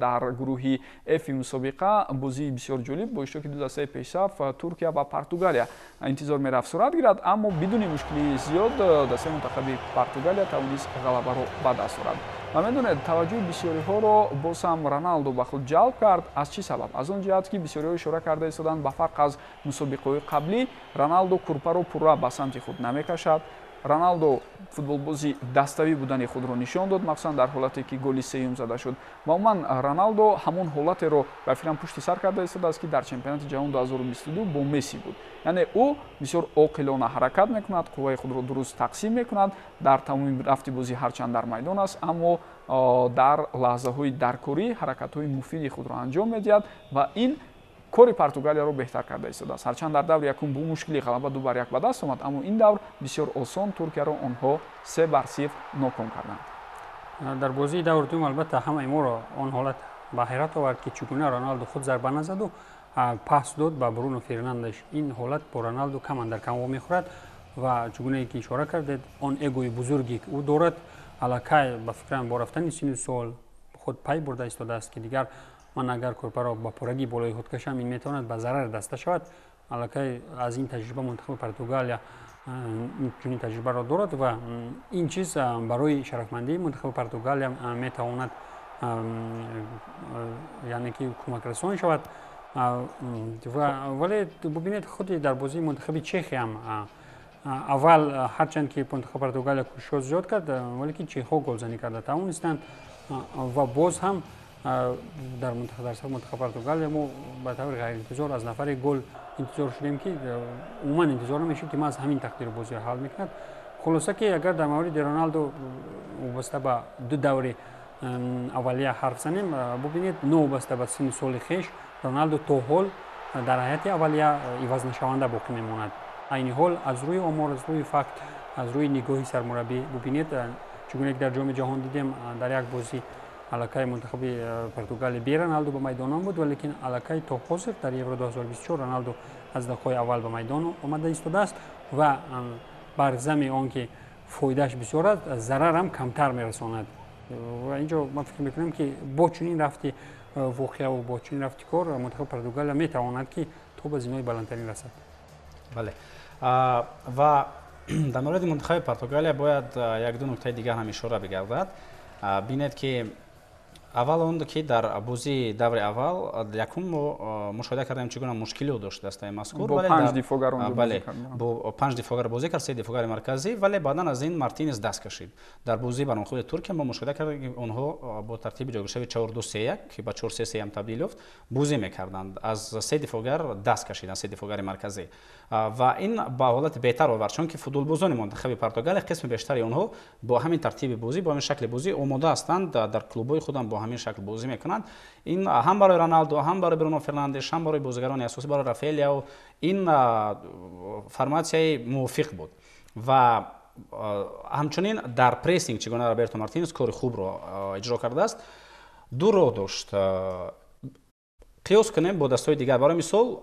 Дар гурӯҳи F мусобиқа бозии бисёр ҷолиб бо иштироки ду дастаи пешсаф, Туркия ва Португалия, интизор мерафт сурат гирад, аммо бидуни мушкилии зиёд дастаи мунтахаби Португалия тавонист ғалабаро ба даст орад. Ва медонед, таваҷҷӯҳи бисёриҳоро боз ҳам Роналдо ба худ ҷалб кард. Аз чӣ сабаб? Аз он ҷиҳат, ки бисёриҳо ишора карда истоданд, ба фарқ аз мусобиқаҳои қаблӣ Роналдо курпаро пурра ба самти худ намекашад. Роналдо футболбози даставӣ будани худро нишон дод, махсусан дар ҳолате ки голи сеюм зада шуд. Ва умуман Роналдо ҳамон ҳолатеро ба фикрам пушти сар карда истодааст, ки дар чемпионати ҷаҳон 2022 бо Месси буд. Яъне ӯ бисёр оқилона ҳаракат мекунад, қувваи худро дуруст тақсим мекунад дар тамоми рафти бозӣ. Ҳарчанд дар майдон аст, аммо дар лаҳзаҳои даркорӣ ҳаракатҳои муфиди худро анҷом медиҳад ва ин кори Португалияро беҳтар карда истодааст. Ҳарчанд дар даври якум бо мушкилӣ ғалаба 2-1 ба даст омад, аммо ин давр бисёр осон Туркияро онҳо 3-0 ноком карданд. Дар бозии даври дуюм, албатта, ҳамаи моро он ҳолат ба ҳайрат овард, ки чӣ гуна Роналдо худ зарба назаду пас дод ба Бруно Фернандеш. Ин ҳолат бо Роналдо кам андар кам вомехӯрад ва чӣ гунае ки ишора кардед, он эгои бузурге ки ӯ дорад, аллакай, ба фикрам, бо рафтани сину сол худ пай бурда истодааст, ки дигар ман агар кӯрпаро ба пуррагӣ болои худ кашам, ин метавонад ба зарари даста шавад. Аллакай аз ин таҷриба мунтахаби Португалия чунин таҷрибаро дорад ва ин чиз барои шарафмандии мунтахаби Португалия метавонад, яъне ки кӯмакрасон шавад. Вале бубинед, худи дар бозии мунтахаби Чехиям аввал, ҳарчанд ки мунтахаби Португалия кӯшишҳо зиёд кард, вале ки чехҳо голзанӣ карда тавонистанд ва боз ҳам дар сафи мунтахаби Португалия мо ба таври ғайриинтизор аз нафаре гол интизор шудем, ки умуман интизор намешуд, ки маҳз ҳамин тақдири бозиро ҳал мекунад. Хулоса, ки агар дар мавриди Роналдо вобаста ба ду даври аввалия ҳарф занем, бубинед, новобаста ба синну соли хеш, Роналдо то ҳол дар ҳайати аввалия ивазнашаванда боқӣ мемонад. Айни ҳол аз рӯи омор, аз рӯи факт, аз рӯи нигоҳи сармураббӣ, бубинед, чӣ гуна ки дар Ҷоми ҷаҳон дидем, дар як бозӣ аллакай мунтахаби Португалия бе Роналдо ба майдон омад, валекин аллакай то ҳозир дар Евро 2024 Роналдо аз дақиқаҳои аввал ба майдон омада истодааст ва бар зами он ки фоидааш бисёр аст, зарарам камтар мерасонад. Ва инҷо ман фикр мекунам, ки бо чунин рафти воқеаву бо чунин рафти кор мунтахаби Португалия метавонад, ки то ба зинои баландтарин расад. Бале, ва дар мавриди мунтахаби Португалия бояд як-ду нуктаи дигар ҳам ишора бигардад. Бинед, ки аввал он ки дар бозии даври аввал якум мо мушоҳида кардем, чӣ гуна мушкилиҳо дошт дастаи мазкур. Бо панҷ дифоъгар. Бале, бо панҷ дифоъгар бозӣ кард, се дифоъгари марказӣ, вале баъдан аз ин Мартинес даст кашид. Дар бозии бар муқобили Туркия мо мушоҳида кардем, ки онҳо бо тартиби ҷойгиршави 4-2-3-1, ки ба 4-3-3 ҳам табдил ёфт, бозӣ мекарданд. Аз се дифоъгар даст кашиданд, се дифоъгари марказӣ, ва ин ба ҳолати беҳтар овард, чунки футболбозони мунтахаби Португалия, қисми бештари онҳо бо ҳамин тартиби бозӣ, бо ҳамин шакли бозӣ омода ҳастанд, дар клубҳои худам бо ҳамин шакл бозӣ мекунанд. Ин ҳам барои Роналдо, ҳам барои Бруно Фернандеш, ҳам барои бозигарони асосӣ, барои Рафаэл Ляо ин форматсияи мувофиқ буд. Ва ҳамчунин дар прессинг чӣ гуна Роберто Мартинес кори хубро иҷро кардааст. Ду роҳ дошт. Қиёс кунем бо дастҳои дигар, барои мисол,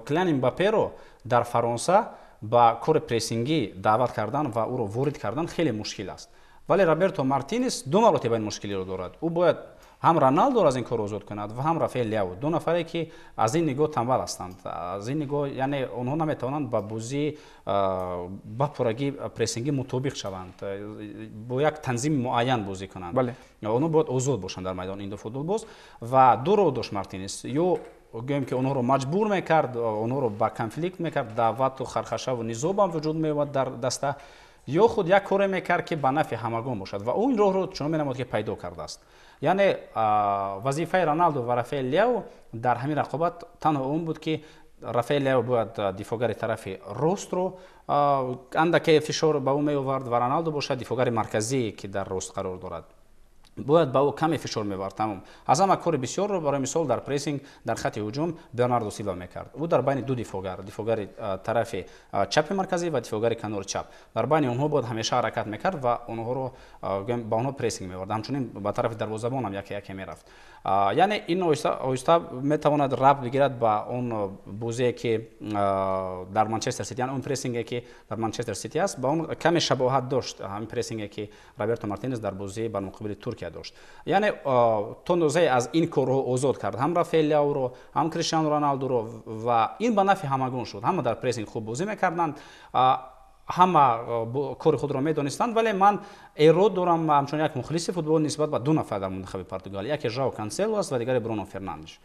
Килиан Мбапперо дар Фаронса ба кори прессингӣ даъват кардан ва ӯро ворид кардан хеле мушкил аст, вале Роберто Мартинес ду маротиба ин мушкилиро дорад. Ӯ бояд ҳам Роналдоро аз ин кор озод кунад ва ҳам Рафаэл Ляо, ду нафаре ки аз ин нигоҳ танбал ҳастанд, аз ин нигоҳ, яъне онҳо наметавонанд ба бозӣ ба пуррагӣ прессингӣ мутобиқ шаванд, бо як танзими муайян бозӣ кунанд. Онҳо бояд озод бошанд дар майдон, ин ду футболбоз. Ва ду роҳ дошт Мартинес: ё гӯем, ки онҳоро маҷбур мекард, онҳоро ба конфликт мекард, даъвату хархашаву низоъ ба вуҷуд меомад дар даста, ё худ як коре мекард, ки ба нафъи ҳамагон бошад. Ва ӯ ин роҳро чунон менамуд, ки пайдо кардааст. Яъне вазифаи Роналдо ва Рафаэл Ляо дар ҳамин рақобат танҳо он буд, ки Рафаэл Ляо бояд дифоъгари тарафи ростро андаке фишор ба ӯ меовард ва Роналдо бошад, дифоъгари марказие, ки дар рост қарор дорад, бояд ба ӯ каме фишор мевард, тамом. Аз ҳама кори бисёрро, барои мисол, дар прессинг дар хатти ҳуҷум Бернардо Силва мекард. Ӯ дар байни ду дифоъгар, дифоъгари тарафи чапи марказӣ ва дифоъгари канори чап, дар байни онҳо бояд ҳамеша ҳаракат мекард ва онҳоро ба онҳо прессинг мевард. Ҳамчунин ба тарафи дарвозабон ҳам яке яке мерафт. Яъне ин оҳиста метавонад рабт бигирад ба он бозие, ки дар Манчестер Сити, он прессинге, ки дар Манчестер Сити аст, ба он каме шабоҳат дошт ҳамин прессинге, ки Роберто Мартинес дар бозии бар муқобили Туркия дошт. Яъне то андозае аз ин корҳо озод кард ҳам Рафаэл Ляоро, ҳам Криштиану Роналдуро ва ин ба нафъи ҳамагон шуд. Ҳама дар прессинг хуб бозӣ мекарданд, ҳама кори худро медонистанд. Вале ман эрод дорам ҳамчун як мухлиси футбол нисбат ба ду нафар дар мунтахаби Португалия. Яке Жао Кансело аст ва дигаре Бруно Фернандеш.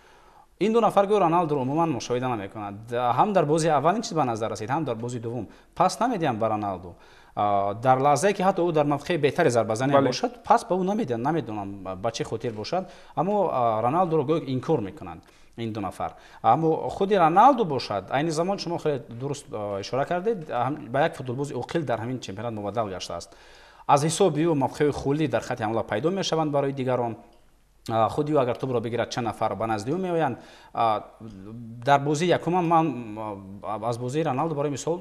Ин ду нафар гӯё Роналдуро умуман мушоҳида намекунад. Ҳам дар бозии аввал ин чиз ба назар расид, ҳам дар бозии дуввум. Пас намедиҳанд ба Роналду. Дар лаҳзае, ки ҳатто ӯ дар мавқеи беҳтари зарбазанӣ бошад, пас ба ӯ намедиҳанд. Намедонам, ба чӣ хотир бошад, аммо Роналдуро гӯё инкор мекунанд ин ду нафар. Аммо худи Роналду бошад, айни замон шумо хеле дуруст ишора кардед, ба як футболбози оқил дар ҳамин чемпионат мубаддал гаштааст. Аз ҳисоби ӯ мавқеи хулӣ дар хатти ҳамла пайдо мешаванд барои дигарон. Худи ӯ агар тӯбро бигирад, чанд нафар ба назди ӯ меоянд. Дар бозии якумам ман аз бозии Роналду барои мисол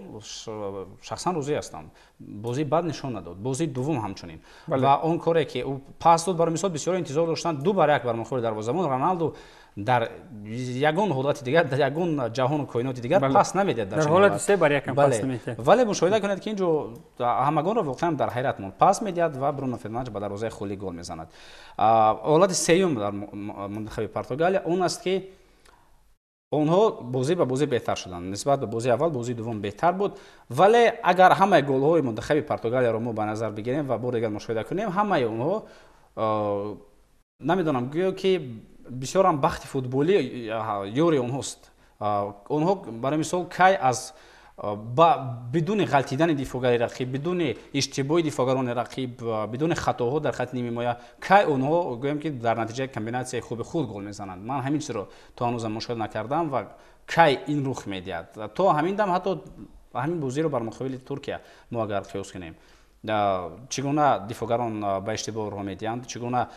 шахсан розӣ ҳастам. Бозии бад нишон надод. Бозии дуввум ҳамчунин. Ва он коре, ки ӯ пас дод, барои мисол бисёре интизор доштанд 2-1 бар муқобили дарвозабон. Роналду дар ягон ҳолати дигар, дар ягон ҷаҳону коиноти дигар пас намедиҳад. Дар ҳолати 3-1 пас намедиҳад. Вале мушоҳида кунед, ки ин ҷо ҳамагонро воқеан дар ҳайрат монд. Пас медиҳад ва Бруно Фернандеш ба дарвозаи холӣ гол мезанад. Ҳолати сеюм дар мунтахаби Португалия он аст, ки онҳо бозӣ ба бозӣ беҳтар шуданд. Нисбат ба бозии аввал бозии дуввум беҳтар буд. Вале агар ҳамаи голҳои мунтахаби Португалияро мо ба назар бигирем ва бори дигар мушоҳида кунем, ҳамаи онҳо, намедонам, гӯё ки бисёрам бахти футболӣ ёри онҳост. Онҳо барои мисол кай аз бидуни ғалтидани дифоъгари рақиб, бидуни иштибоҳи дифоъгарони рақиб, бидуни хатоҳо дар хатти нимҳимоя, кай онҳо гӯем ки дар натиҷаи комбинатсияи хуби худ гол мезананд. Ман ҳамин чизро то ҳанӯзам мушоҳида накардам ва кай ин рух медиҳад. То ҳамин дам ҳатто ҳамин бозиро бар муқобили Туркия мо агар қиёс кунем, чӣ гуна дифоъгарон ба иштибоҳ роҳ медиҳанд, чӣ гуна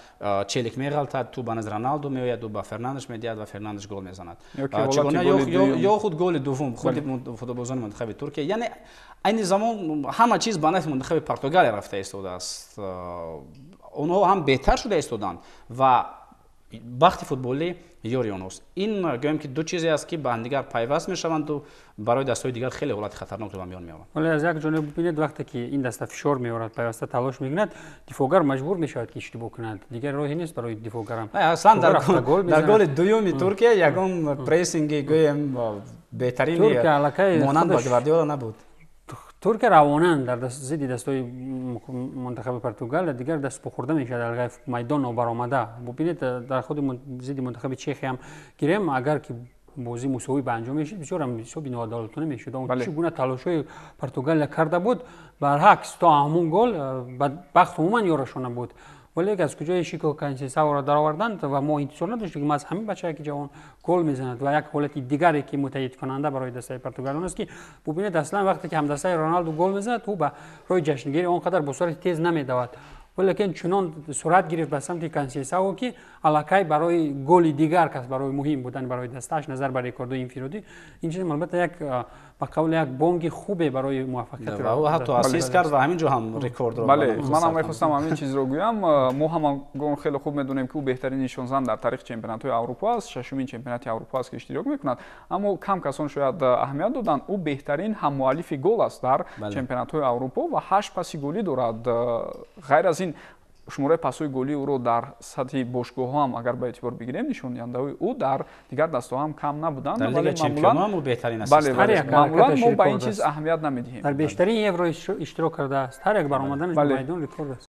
Челик меғалтад, тӯб ба назди Роналду меояд, ӯ ба Фернандеш медиҳад ва Фернандеш гол мезанад. Ё худ голи дуввум худи футболбозони мунтахаби Туркия. Яъне айни замон ҳама чиз ба нафъи мунтахаби Португалия рафта истодааст. Онҳо ҳам беҳтар шуда истоданд ва бахти футболӣ ёри онҳост. Ин гӯем ки ду чизе аст, ки ба ҳамдигар пайваст мешаванду барои дастҳои дигар хеле ҳолати хатарнокро ба миён меоранд. Вале аз як ҷониб бибинед, вақте ки ин даста фишор меорад, пайваста талош мекунад, дифоъгар маҷбур мешавад, ки иштибоҳ кунад. Дигар роҳе нест барои дифоъгарам. Аслан дар голи дуюми Туркия ягон прессинги гӯем беҳтарини монанд ба Гвардиола набуд. Туркия равонан дар зидди дастҳои мунтахаби Португалия дигар даст похӯрда мешавад, аллакай майдон нобаромада. Бубинед, дар худи зидди мунтахаби Чехия ҳам гирем, агар ки бозӣ мусовӣ ба анҷом мешид, бисёрам ҳисоби ноадолатона мешуд. Он чӣ гуна талошҳои Португалия карда буд, баръакс то ҳамун гол бахт умуман ёрашон набуд. Вале аз куҷои Шико Консесаоро дароварданд ва мо интизор надоштем, ки маз ҳамин бачае ки ҷавон гол мезанад. Ва як ҳолати дигаре, ки мутаҳидкунанда барои дастаи Португалия аст, ки бубинед, аслан вақте ки ҳамдастаи Роналду гол мезанад, ӯ ба роҳи ҷашнгирӣ он қадар бо суръати тез намедавад. Валекин чунон суръат гирифт ба самти Консесао, ки аллакай барои голи дигар кас барои муҳим будан барои дастааш назар ба рекордҳои инфиродӣ, ин чиз албатта як ба қавли як бонги хубе барои муваффақият. Ва ӯ ҳатто ассист кард ва ҳамин ҷо ҳам рекордро. Бале, ман ҳам мехостам ҳамин чизро гӯям. Мо ҳамагон хеле хуб медонем, ки ӯ беҳтарин нишонзан дар таърихи чемпионатҳои Аврупо аст, шашумин чемпионати Аврупо аст, ки иштирок мекунад. Аммо кам касон шояд аҳамият доданд, ӯ беҳтарин ҳаммуаллифи гол аст дар чемпионатҳои Аврупо ва 8 паси голӣ дорад. Ғайр аз ин, шумораи пасҳои голии ӯро дар сатҳи бошгоҳҳо ҳам агар ба эътибор бигирем, нишондиҳандаҳои ӯ дар дигар дастҳо ҳам кам набуданд. Маъмулан мо ба ин чиз аҳамият намедиҳем. Дар бештарин евро иштирок кардааст, ҳар як баромаданаш ба майдон рекорд аст.